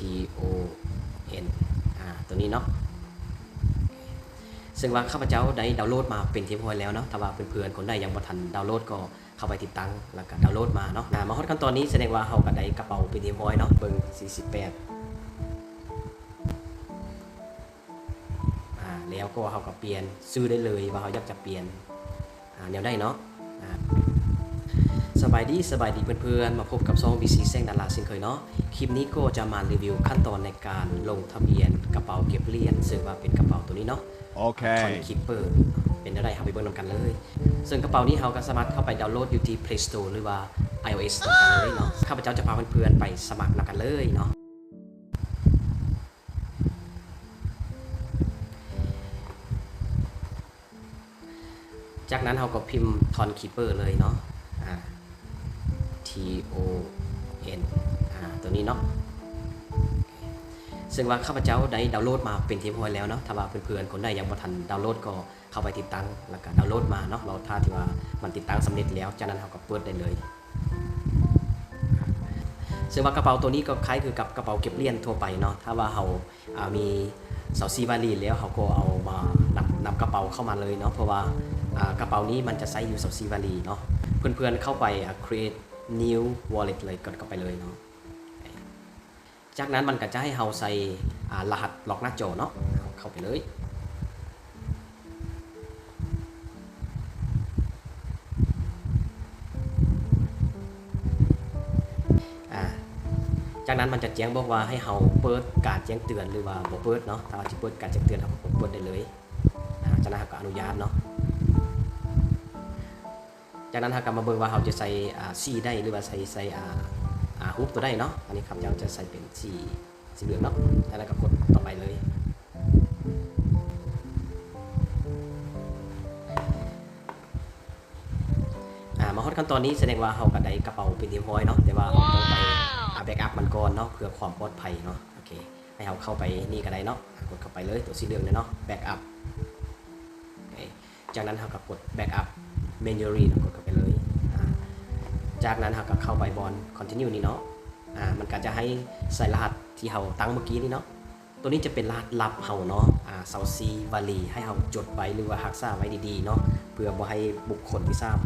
T O N R ຕົວນີ້ເນາະ. ເຊິ່ງວ່າຂ້າພະເຈົ້າໄດ້ດາວໂຫຼດມາເປັນທີ່ຮຽບຮ້ອຍແລ້ວເນາະ. ຖ້າວ່າເພື່ອນໆຄົນໃດຍັງບໍ່ທັນດາວໂຫຼດ ກໍເຂົ້າໄປຕິດຕັ້ງ ແລ້ວກໍດາວໂຫຼດມາເນາະ. ອາ ມາຮອດຂັ້ນຕອນນີ້ ສະແດງວ່າເຮົາກໍໄດ້ກະເປົາເປັນທີ່ຮຽບຮ້ອຍເນາະ. ເບິ່ງ ສີ່ສິບແປດ ອາ ແລ້ວກໍເຮົາກໍປ່ຽນຊື່ໄດ້ເລີຍ ວ່າເຮົາຢາກຈະປ່ຽນ ອາ ແນວໃດເນາະ. ອາ ສະບາຍດີ ສະບາຍດີເພື່ອນໆ ມາພົບກັບຊ່ອງ ບີ ຊີ ແສງດາລາເຊັ່ນເຄີຍເນາະ. ຄລິບນີ້ກໍຈະມາຣີວິວຂັ້ນຕອນໃນການລົງທະບຽນກະເປົາເກັບຫຼຽນ ເຊິ່ງວ່າເປັນກະເປົາຕົວນີ້ເນາະ ໂອເຄ Thornkeeper ເປັນແນວໃດ ເຮົາໄປເບິ່ງນຳກັນເລີຍ. ເຊິ່ງກະເປົານີ້ເຮົາກໍສາມາດເຂົ້າໄປດາວໂຫຼດຢູ່ທີ່ Play Store ຫຼືວ່າ iOS ນຳກັນເລີຍເນາະ. ຂ້າພະເຈົ້າຈະພາເພື່ອນໆໄປສະໝັກນຳກັນເລີຍເນາະ. ຈາກນັ້ນເຮົາກໍພິມ Thornkeeper ເລີຍເນາະ ອາ T O N R ຕົວນີ້ເນາະ. ເຊິ່ງວ່າຂ້າພະເຈົ້າໄດ້ດາວໂຫຼດມາເປັນທີ່ຮຽບຮ້ອຍແລ້ວເນາະ. ຖ້າວ່າເພື່ອນໆຄົນໃດຍັງບໍ່ທັນດາວໂຫຼດ ກໍເຂົ້າໄປຕິດຕັ້ງ ແລ້ວກໍດາວໂຫຼດມາເນາະ. ລໍຖ້າທີ່ວ່າມັນຕິດຕັ້ງສຳເລັດແລ້ວ ຈາກນັ້ນເຮົາກໍເປີດໄດ້ເລີຍ. ເຊິ່ງວ່າກະເປົາຕົວນີ້ກໍຄ້າຍຄືກັບກະເປົາເກັບຫຼຽນທົ່ວໄປເນາະ. ຖ້າວ່າເຮົາ ອາ ມີຊາວສີ່ວາລີແລ້ວ ເຮົາກໍເອົາມານຳ ນຳກະເປົາເຂົ້າມາເລີຍເນາະ ເພາະວ່າ ອາ ກະເປົານີ້ມັນຈະໃຊ້ຢູ່ຊາວສີ່ວາລີເນາະ. ເພື່ອນໆເຂົ້າໄປ ອາ create new wallet ເລີຍ ກົດເຂົ້າໄປເລີຍເນາະ. ຈາກນັ້ນມັນກໍຈະໃຫ້ເຮົາໃສ່ ອາ ລະຫັດລັອກໜ້າຈໍເນາະ. ເຮົາເຂົ້າໄປເລີຍ. ອາ ຈາກນັ້ນມັນຈະແຈ້ງບອກວ່າໃຫ້ເຮົາເປີດການແຈ້ງເຕືອນ ຫຼືວ່າບໍ່ເປີດເນາະ. ຖ້າວ່າຊິເປີດການແຈ້ງເຕືອນ ເຮົາກໍກົດເປີດໄດ້ເລີຍ. ອາ ຈາກນັ້ນເຮົາກໍອະນຸຍາດເນາະ. ຈາກນັ້ນເຮົາກໍມາເບິ່ງວ່າເຮົາຈະໃສ່ ອາ ສີໃດ ຫຼືວ່າໃສ່ ໃສ່ ອາ ອາ ຮູບຕົວໃດເນາະ. ອັນນີ້ຂ້າພະເຈົ້າຈະໃສ່ເປັນສີ ສີເຫຼືອງເນາະ. ຈາກນັ້ນກໍກົດຕໍ່ໄປເລີຍ. ອາ ມາຮອດຂັ້ນຕອນນີ້ ສະແດງວ່າເຮົາກໍໄດ້ກະເປົາເປັນທີ່ຮຽບຮ້ອຍເນາະ ແຕ່ວ່າເຮົາຕ້ອງໄປ ອາ ແບັກອັບມັນກ່ອນເນາະ ເພື່ອຄວາມປອດໄພເນາະ. ໂອເຄ ໃຫ້ເຮົາເຂົ້າໄປນີ້ກໍໄດ້ເນາະ ກົດເຂົ້າໄປເລີຍ ຕົວສີເຫຼືອງນີ້ເນາະ ແບັກອັບ. ໂອເຄ ຈາກນັ້ນເຮົາກໍກົດ ແບັກອັບ ແມນນວລລີ ເນາະ ກົດເຂົ້າໄປເລີຍ. ອາ ຈາກນັ້ນເຮົາກໍເຂົ້າໄປບ່ອນ ຄອນທິນິວ ນີ້ເນາະ. ອາ ມັນກໍຈະໃຫ້ໃສ່ລະຫັດທີ່ເຮົາຕັ້ງເມື່ອກີ້ນີ້ເນາະ. ຕົວນີ້ຈະເປັນລະຫັດລັບເຮົາເນາະ ອາ ຊາວສີ່ວາລີ ໃຫ້ເຮົາຈົດໄວ້ ຫຼືວ່າຮັກສາໄວ້ດີໆເນາະ ເພື່ອບໍ່ໃຫ້ບຸກຄົນທີສາມ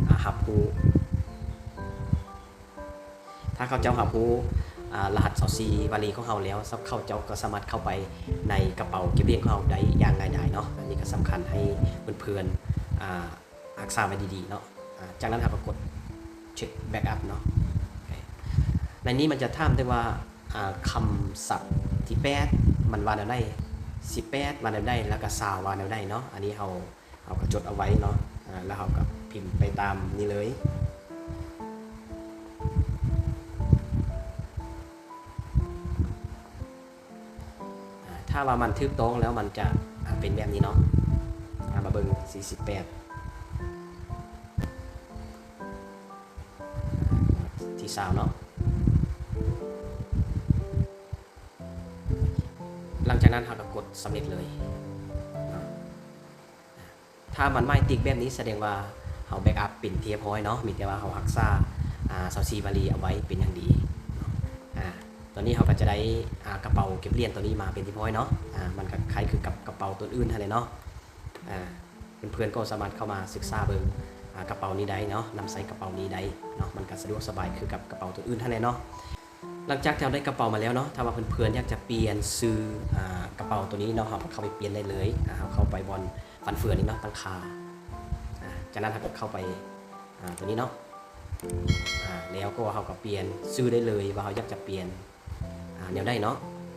ອາ ຮັບຮູ້. ຖ້າເຂົາເຈົ້າຮັບຮູ້ ອາ ລະຫັດຊາວສີ່ວາລີຂອງເຮົາແລ້ວ ເຂົາເຈົ້າກໍສາມາດເຂົ້າໄປໃນກະເປົາເກັບຫຼຽນຂອງເຮົາໄດ້ຢ່າງງ່າຍດາຍເນາະ. ອັນນີ້ກໍສຳຄັນໃຫ້ເພື່ອນໆ ອາ ຮັກສາໄວ້ດີໆເນາະ. ອາ ຈາກນັ້ນເຮົາກໍກົດເຊັກແບັກອັບເນາະ. ໃນນີ້ມັນຈະຖາມເຖິງວ່າ ອາ ຄຳສັບທີແປດມັນວ່າແນວໃດ ສິບແປດວ່າແນວໃດ ແລ້ວກໍຊາວວ່າແນວໃດເນາະ. ອັນນີ້ເຮົາ ເຮົາກໍຈົດເອົາໄວ້ເນາະ ອາ ແລ້ວເຮົາກໍພິມໄປຕາມນີ້ເລີຍ. ອາ ຖ້າວ່າມັນຖືກຕ້ອງແລ້ວມັນຈະ ອາ ເປັນແບບນີ້ເນາະ. ອາ ມາເບິ່ງ ສີ່ສິບແປດ ທີຊາວເນາະ. ຫຼັງຈາກນັ້ນເຮົາກໍກົດສຳເລັດເລີຍເນາະ. ຖ້າມັນໝາຍຕິກແບບນີ້ ສະແດງວ່າເຮົາແບັກອັບເປັນທີ່ຮຽບຮ້ອຍເນາະ ມີແຕ່ວ່າເຮົາຮັກສາ ອາ ຊາວສີ່ວາລີເອົາໄວ້ເປັນຢ່າງດີເນາະ. ອາ ຕອນນີ້ເຮົາກໍຈະໄດ້ ອາ ກະເປົາເກັບຫຼຽນຕົວນີ້ມາເປັນທີ່ຮຽບຮ້ອຍເນາະ. ອາ ມັນກໍຄ້າຍຄືກັບກະເປົາຕົວອື່ນຫັ້ນແຫຼະເນາະ. ອາ ເພື່ອນໆກໍສາມາດເຂົ້າມາສຶກສາເບິ່ງ ອາ ກະເປົານີ້ໄດ້ເນາະ ນຳໃຊ້ກະເປົານີ້ໄດ້ເນາະ. ມັນກໍສະດວກສະບາຍຄືກັບກະເປົາຕົວອື່ນຫັ້ນແຫຼະເນາະ. ຫຼັງຈາກທີ່ເຮົາໄດ້ກະເປົາມາແລ້ວເນາະ ຖ້າວ່າເພື່ອນໆຢາກຈະປ່ຽນຊື່ ອາ ກະເປົາຕົວນີ້ເນາະ ເຮົາກໍເຂົ້າໄປປ່ຽນໄດ້ເລີຍ. ອາ ເຮົາເຂົ້າໄປບ່ອນຟັນເຟືອນີ້ເນາະ ຕັ້ງຄ່າ. ອາ ຈາກນັ້ນເຮົາກໍເຂົ້າໄປ ອາ ຕົວນີ້ເນາະ. ອາ ແລ້ວກໍເຮົາກໍປ່ຽນຊື່ໄດ້ເລີຍວ່າເຮົາຢາກຈະປ່ຽນ ອາ ແນວໃດເນາະ.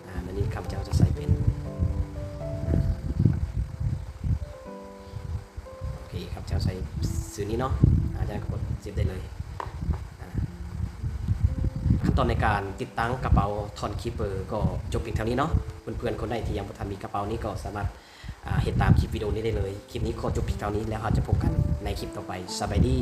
ອາ ແນວນີ້ຂ້າພະເຈົ້າຈະໃສ່ເປັນ ໂອເຄ ຂ້າພະເຈົ້າໃສ່ຊື່ນີ້ເນາະ. ອາ ຈາກນັ້ນກໍກົດເຊບໄດ້ເລີຍ. ອາ ຂັ້ນຕອນໃນການຕິດຕັ້ງກະເປົາ Thornkeeper ກໍຈົບພຽງເທົ່ານີ້ເນາະ. ເພື່ອນໆຄົນໃດທີ່ຍັງບໍ່ທັນມີກະເປົານີ້ກໍສາມາດ ອາ ເຮັດຕາມຄລິບວິດີໂອນີ້ໄດ້ເລີຍ. ຄລິບນີ້ຂໍຈົບພຽງເທົ່ານີ້ ແລ້ວເຮົາຈະພົບກັນໃນຄລິບຕໍ່ໄປ. ສະບາຍດີ.